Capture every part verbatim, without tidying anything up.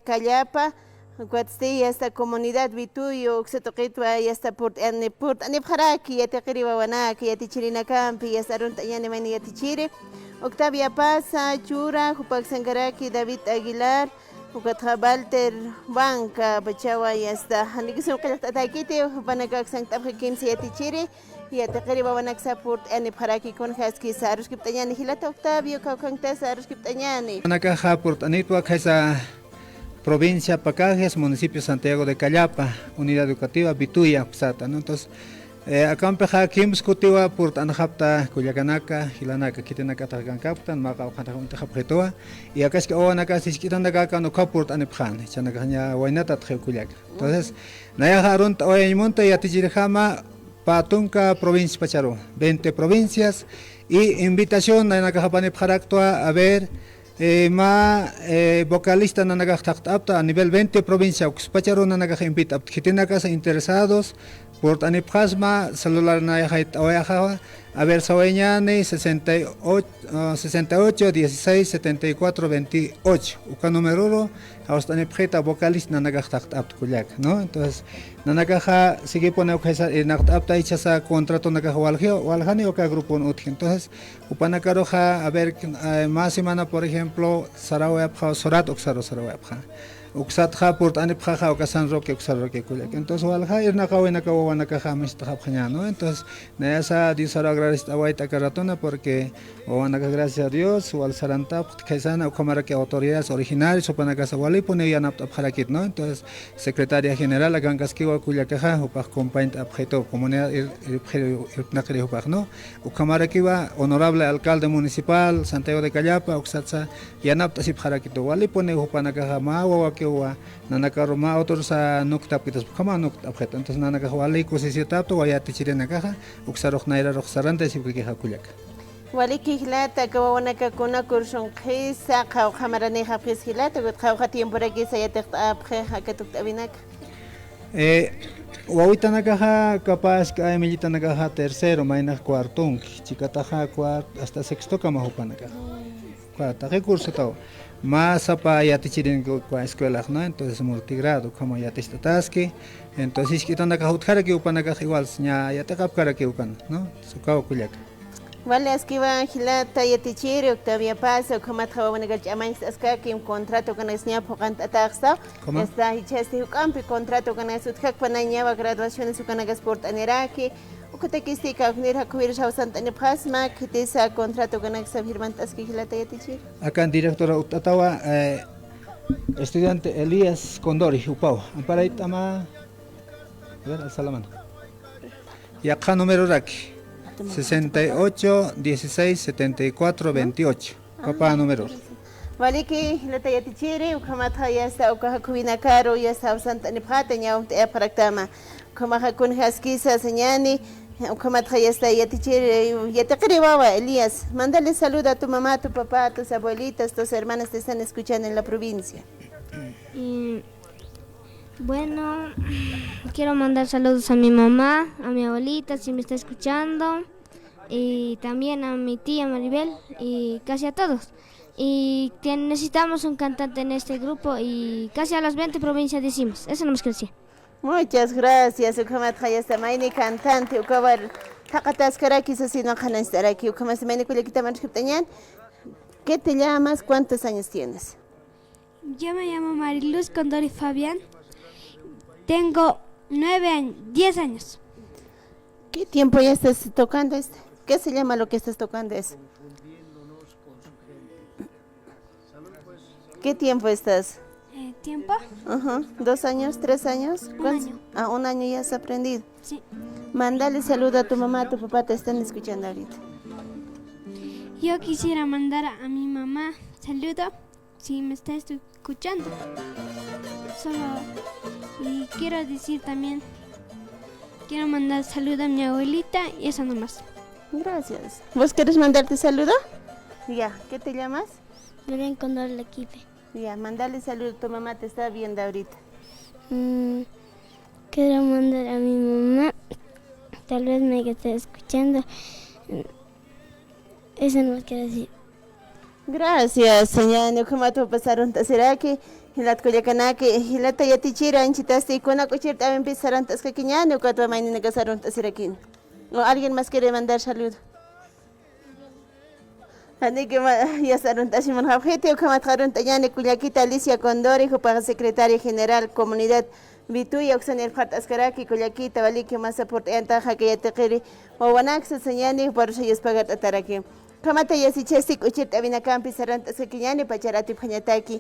Callapa, ukatsti yasta comunidad Vituyo, uksa tuqitwa yasta purt'ani-, purt'anipxaraki yatiqiri wawanaka, yatichirinakampi, yasta arunt'añäni mayni yatichiri. Octavia Paza, Chura, jupax aksankaraki David Aguilar, ukatxa Walter Banca, pachawa yasta, janikisun qillqt'atäkiti, jupanakax aksankt'apxi kimsa yatichiri, yatiqiri wawanaksa purt'anipxaraki kunjaskisa, aruskipt'añäni jilata Octavio, kawkhanktasa aruskipt'añäni. Jupanakaxa purt'anitwa khaysa provincia Pacajes, municipio Santiago de Callapa, unidad educativa Vituya uksata, ¿no? Entonces, eh, akampixa kimsa kutiwa purt'anxapxta kullakanaka, jilanaka, khitinakatix kankapktan, mä qawqhanakax uñt'xapxituwa, y akaski wawanakax jisk'itanakakan ukham purt'anipxäna, jichhanakax ña waynatatxiw kullaka. Entonces, nayaxa arunt'awayañ munta yatichirjama pä tunka provinciaspacharu, veinte provincias, y invitación nanakax apanipxaraktwa, a ver, eh, mä, eh, vocalista nanakax thaqt'apxta a nivel veinte provincia, ukspacharu nanakax invit'apxta. Khitinakasa interesados, purt'anipxasma, celular nayax jayt'awayaxa, a ver, sawayañäni, sesenta y ocho, ah, sesenta y ocho, dieciséis, setenta y cuatro, veintiocho. Uka numeruru, jawst'anipxita vocalista nanakax thaqt'apxta kullaka, ¿no? Entonces, nanakaxa, siguipuni ukjaysa, irnaqt'apxta, jichhasa contratonakax walji, waljani uka grupon utji. Entonces, jupanakaruxa, a ver, eh, mä semana, por ejemplo, sarawayapxä, Sorat uksaru sarawayapxä. Uksatxa purt'anipxaxa, uka San Roque, uksa San Roque kullaka. Entonces, walja irnaqawinaka wawanakaxa amistxapxaña, ¿no? Entonces, nayasa Diosaru agradect'awayta aka ratona, porque wawanakax, gracias a Dios, wal sarantapxta, khaysana, ukhamaraki autoridades originarias, jupanakasa walipuniw yanapt'apxarakit, ¿no? Entonces, secretaria general, akankaskiwa kullakaxa, jupax compañt'apxitu, comunidad ir-, irpxiri, irpnaqiri jupax, ¿no? Ukhamarakiwa honorable alcalde municipal Santiago de Callapa, uksatsa yanapt'asipxarakitu. Walipuniw jupanakaxa mä wawakiwa, nanakaru mä autorusa nuktapkitas, ukhama nukt'apxitu. Entonces nanakax wali kusisitapxta, yatichirinakaxa, uksarux nayrarux sarantayasipkakixa kullaka. Waliki jilata, aka wawanaka kunakur sunqhisa, qhawqha maranïxapxis jilata, ukat qhawqha tiemporakisa yatiqt'apxi aka tukt'awinaka. Eh, wawitanakaxa, capaz, kay millitanakaxa tercero, maynax cuartonki, chikataxa cuart-, hasta sextokama jupanakaxa. Uka taqi cursotaw. Mä sapa yatichirinki uka escuelax, ¿no? Entonces, multigrado, ukhama yaticht'ataski. Entonces, jisk'itanakax utjaraki jupanakax igual, ña yatiqapkaraki ukan, ¿no? Ukaw kullaka. Wali askiwa jilata yatichiri, Octavia Paza, ukhamatxa wawanakar ch'amañcht'askakim contrato ukanaksa ña phuqant'ataxsa. ¿Cómo? Esta, jichhasti juk'ampi contrato ukanaksa utjakpanañawa graduaciones ukanakas purt'aniraki. Ukatakisti kawknir jakhuwirus jawsant'anipxasma, khitisa contrato ukanaksa firmant'aski jilata yatichiri. Akan directora utt'atawa, eh, estudiante Elías Condori, jupaw. Amparayt'ama. A ver, alza la mano. Yaqha numeroraki. Sesenta y ocho, dieciséis, setenta y cuatro, veintiocho. Pä numero. Waliki, jilata yatichiri, ukhamatxa yasta uka jakhuwinakaru, yasta jawsant'anipxäta, ñawt'ayapxaraktama. Ukhamaxa kunjaskisa sañäni, ukhamatxa yasta yatichiri, yatiqiri wawa, Elías. Mándale saludo a tu mamá, tu papá, a tus abuelitas, tus hermanas te están escuchando en la provincia. Y Bueno, quiero mandar saludos a mi mamá, a mi abuelita, si me está escuchando, y también a mi tía Maribel, y casi a todos. Y tien-, necesitamos un cantante en este grupo, y casi a las veinte provincias decimos. Eso nomás quiero decir. Muchas gracias. Ukhamatxa yasta mayni cantante, ukawar thaqataskaraki, sasina qhanañcht'araki, ukhamasti mayni kullakitam aruskipt'añän. ¿Qué te llamas? ¿Cuántos años tienes? Yo me llamo Mariluz Condori Fabián. Tengo nueve años, diez años. ¿Qué tiempo ya estás tocando este? ¿Qué se llama lo que estás tocando eso? ¿Qué tiempo estás? Eh, ¿tiempo? Ajá. ¿Dos años, tres años? Un año. Ah, un año ya has aprendido. Sí. Mándale saludo a tu mamá, a tu papá, te están escuchando ahorita. Yo quisiera mandar a mi mamá saludo. Sí, me está escuchando. Solo, y quiero decir también, quiero mandar saludo a mi abuelita y eso nomás. Gracias. ¿Vos querés mandarte saludo? Ya, ¿qué te llamas? Belén Condor Laquipe. Ya, mandale saludo, tu mamá te está viendo ahorita. Mm, quiero mandar a mi mamá, tal vez me esté escuchando. Eso nomás quiero decir. Gracias, ñani, ukhamat jupas sarunt'asiraki, jilat kullakanaki, jilata yatichiri, anchhitasti kuna k'uchirt'awimpis sarunt'askakiñäni, ukatwa mayninaka sarunt'asirakini. ¿O alguien más quiere mandar saludo? Janiki ma-, ya sarunt'asimunxapxiti, ukhamat sarunt'añäni kullakita Alicia Condori, jupax secretaria general comunidad Vituya, uksan irpxart'askaraki, kullakita, waliki masa purt'ayantaxa, aka yatiqiri wawanaksa sañäni, juparusa yuspagart'ataraki. Ukhamata yasichasti k'uchirt'awinakampi sarunt'askakiñäni, pachar atipxañataki.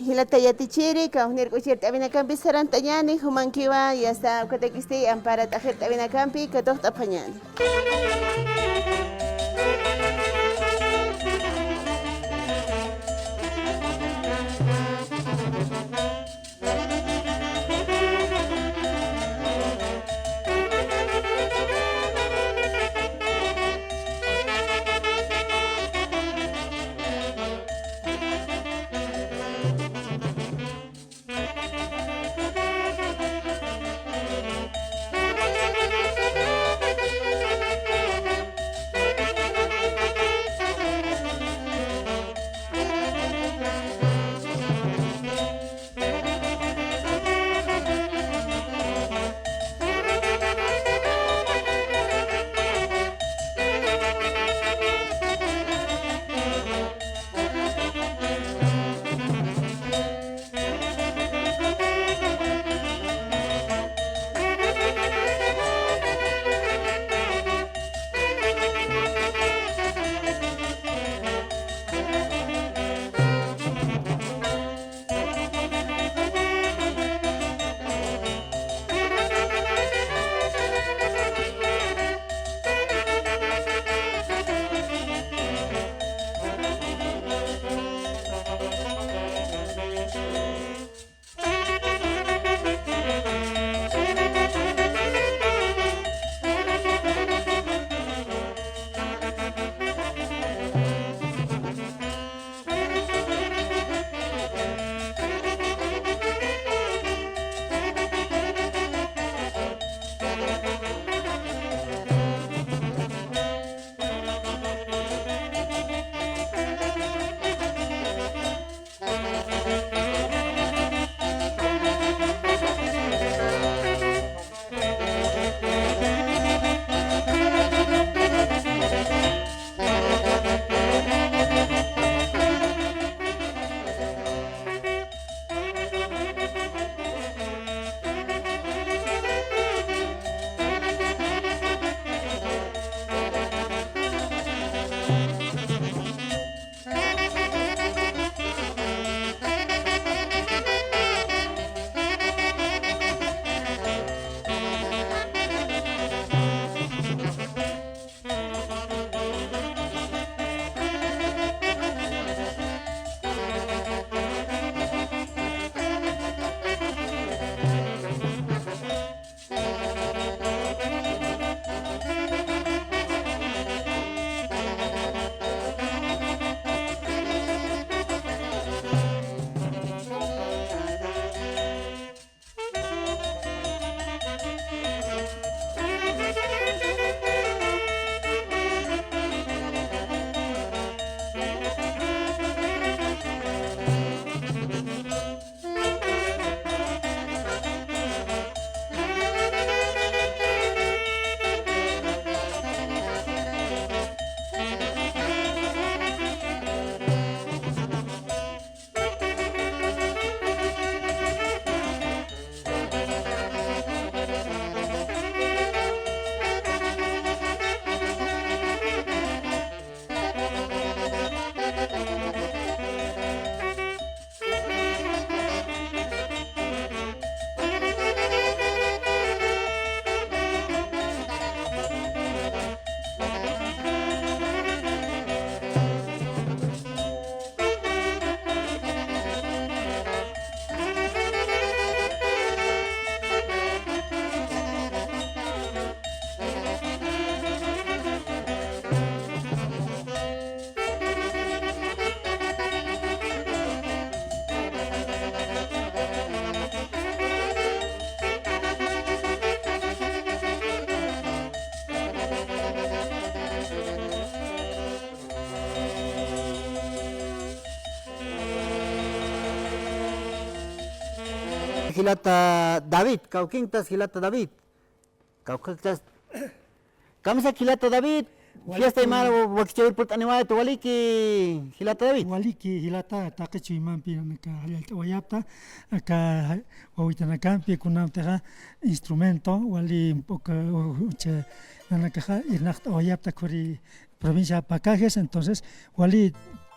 Jilata yatichiri, kawknir k'uchirt'awinakampi sarunt'añäni, jumankiwa, yasta, ukatakisti ampara t'aqhirt'awinakampi katuqt'apxañäni. Jilata David, kawkintas jilata David. Kawkintas. Kamsa jilata David. Waliki. Fiesta aymara wakichäwir purt'aniwayta, waliki jilata David. Waliki jilata, taqi chuymampi nanaka jallallt'awayapta, aka wawitanakampi kunamtixa instrumento, wali un poco, ucha, nanakaxa irnaqt'awayapta khuri provincia Pacajes, entonces, wali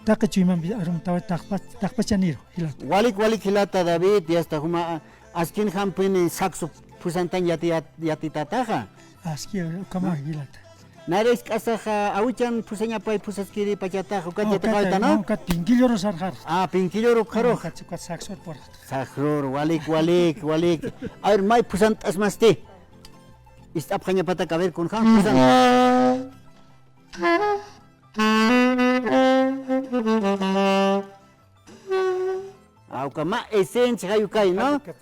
taqi chuymampi arumtawa taqpa-, taqpachaniru, jilata. Walik, walik, jilata David, ya está, juma, askin jampini saxo phusantañ yati-, yat-, yatitataxa. Aski, ukhama, jilata. Nayra jisk'asaxa, awichan phusañapay phusaskiri pachataxa, ukat yatiqawayta, ¿no? Ukat pinkilluru sarxar. Ah, pinkilluru ukxarux. Ukat, ukat saxor purxat. Saxor, walik, walik, walik. A ver, may phusant'asmasti. Ist'apxañapatak, a ver, kunjam phusan. Ah, uka mä esencia jay ukay, ¿no? Uka,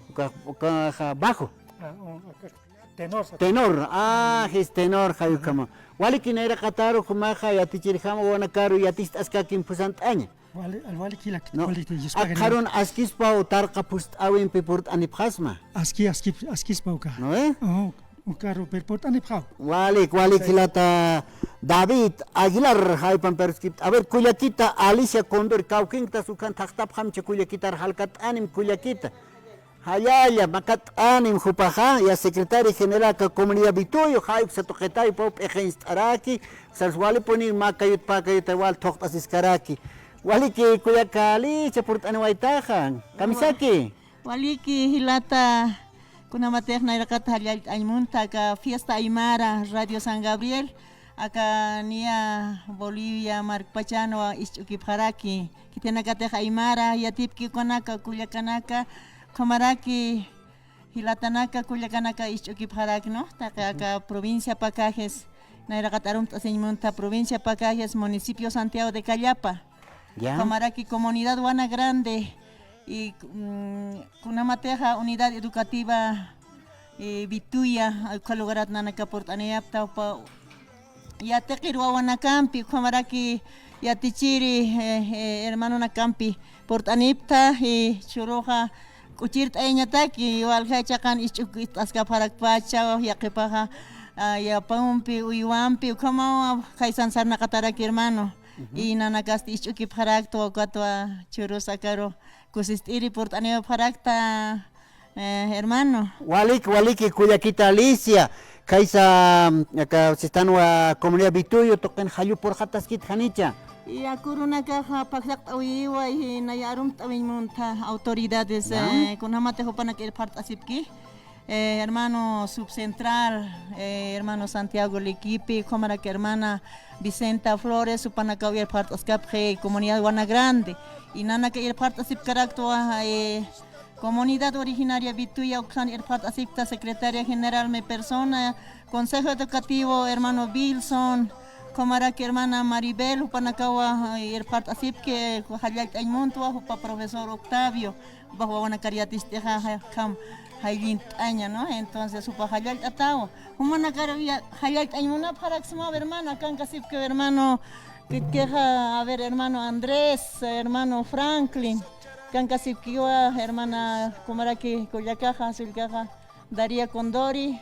uka, uka, ja, bajo. Ah, oh, uka tenor, sir. Tenor, ah, jis tenor jay ukhama. Waliki nayraqataru jumaxa yatichirjama wawanakaru yatist'askakim phusant'aña. Wali, al wali jilata, no. Wali te, yuspaga. Akxarun askispaw tarqa phust'awimpi purt'anipxasma. Aski, aski, askispaw uka. ¿No ve? Oh, ukaru per purt'anipxaw. Walik, walik, sí. Jilata David Aguilar, jaypan peruskipta. A ver, kullakita Alicia Condori, kawkinktas ukan thaqtapxamcha kullakitar jalkat'anim kullakita. Jallalla, makat'anim jupaxa, ya secretaria general aka comunidad Bituyo, jay uksa tuqitaypaw p'iqinst'araki, sars walipuni mä kayut pä kayuta wal thuqt'asiskaraki. Waliki kullaka Alicia purt'aniwaytaxa, kamisaki. Waliki jilata, kunamatix nayraqat jallallt'añ munta aka fiesta aymara, Radio San Gabriel, aka niya Bolivia markpachanwa isch'ukipxaraki. Khitinakatix aymara yatipki ukanaka, kullakanaka, ukhamaraki jilatanaka, kullakanaka isch'ukipxarak, ¿no? Taqi aka provincia Pacajes, nayraqat arumt'asiñ munta provincia Pacajes, municipio Santiago de Callapa. Ya. Ukhamaraki comunidad Wana Grande, y, mm, kunamatixa unidad educativa, eh, Bituya, ukha lugarat nanaka purt'aniyapta, upa yatiqir wawanakampi, ukhamaraki yatichiri, eh, eh, hermanonakampi purt'anipta, eh, churuxa k'uchirt'ayañataki, walja chaqan isch'ukit'askapxarakpacha, yaqipaxa, ah, yapampi, uywampi, ukhamawa, khaysan sarnaqataraki hermano. Ujú. Y nanakasti isch'ukipxarakta, ukatwa churus akaru kusist'iri purt'aniwapxarakta, eh, hermano. Waliki, waliki, kullakita Alicia, khaysa, mm, aka sistanwa comunidad Bituyo, tuqin jallupurxataskit janicha. Y akurunakaxa phaksaqt'awiwa, y naya arumt'awiñ munta autoridades, ya, eh, kunjamatix jupanak irphart'asipki. Eh, hermano Subcentral, eh, hermano Santiago Liquipi, ukhamaraki hermana Vicenta Flores, jupanakaw irphart'askapxi comunidad Wana Grande. Y nanaka irphart'asipkaraktwa, eh, comunidad originaria Bituya, uksan irphart'asipkta secretaria general mi persona, Consejo Educativo, hermano Wilson, ukhamaraki hermana Maribel, jupanakawa, eh, irphart'asipki, jallallt'añ muntwa, jupa profesor Octavio. Jupax wawanakar yatist'ixa, ja-, jam jayllint'aña, ¿no? Entonces, jupax jallallt'atawa. Jumanakar ya-, jallallt'añ munapxaraksmaw, hermano, akankasipkiw, hermano, que, que ja-, a ver, hermano Andrés, hermano Franklin, akankasipkiwa, hermana, kumaraki, kullakaxa, sullkaxa, Daria Condori,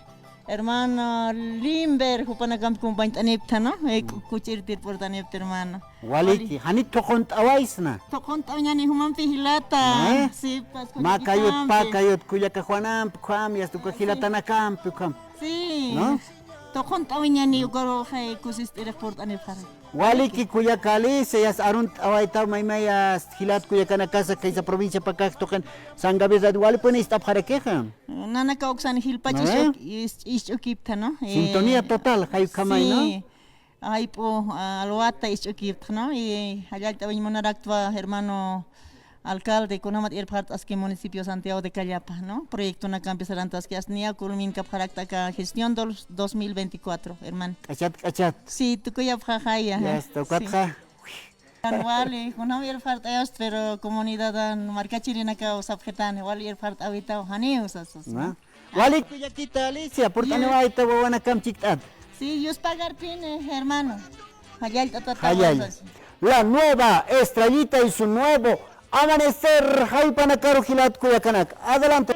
hermana Limber, jupanakamp kumpañt'anipta, ¿no? Eh, ku-, kuchirtir purtanipta, hermano. Waliki, wali. Janit thuqunt'awaysna. Thuqunt'awañani jumampi jilata. ¿No, eh? Sí, pues, mä kayut, pä kayut, kullaka Juanampi, ukham, yasta uka jilatanakampi, ukham. Sí. ¿No? Thuqunt'awañani ukaru, eh, kusist'irix purt'anipxara. Waliki kullaka Alicia, yasta arunt'awaytaw maymaya jilat kullakanakasa, khaysa provincia Pacajes tuqin San Gabriel radio, walipuni ist'apxarakixa. Nanaka uksan jilpach, ¿no ve? Isch'uk-, is-, isch'ukipta, ¿no? Sintonía, eh, total, jay ukhamay, ¿no? Sí. Jayp'u, ah, alwata isch'ukipta, ¿no? Y jallallt'awiñ munaraktwa, hermano alcalde, kunamat irphart'aski municipio Santiago de Callapa, ¿no? Proyectonakampi sarantaski, asniya culminkapxarakta aka gestión dos, dos mil veinticuatro, hermano. K'achat, k'achat. Sí, tukuyapxaxaya. Ya está, sí. Ukatxa. Kan wali, kunam irphart'ayust, pero comunidadan markachirinakaw sapxitani, wali irphart'awitaw, janiw sasas, ¿no? ¿No? Wali kullakita Alicia, purt'aniwayta wawanakam chikt'at. Sí, yuspagarpini, hermano. Jallallt'atata. Jallall. Wasas. La nueva estrellita y su nuevo Amanecer jaypanakaru jilat kullakanaka. Adelante.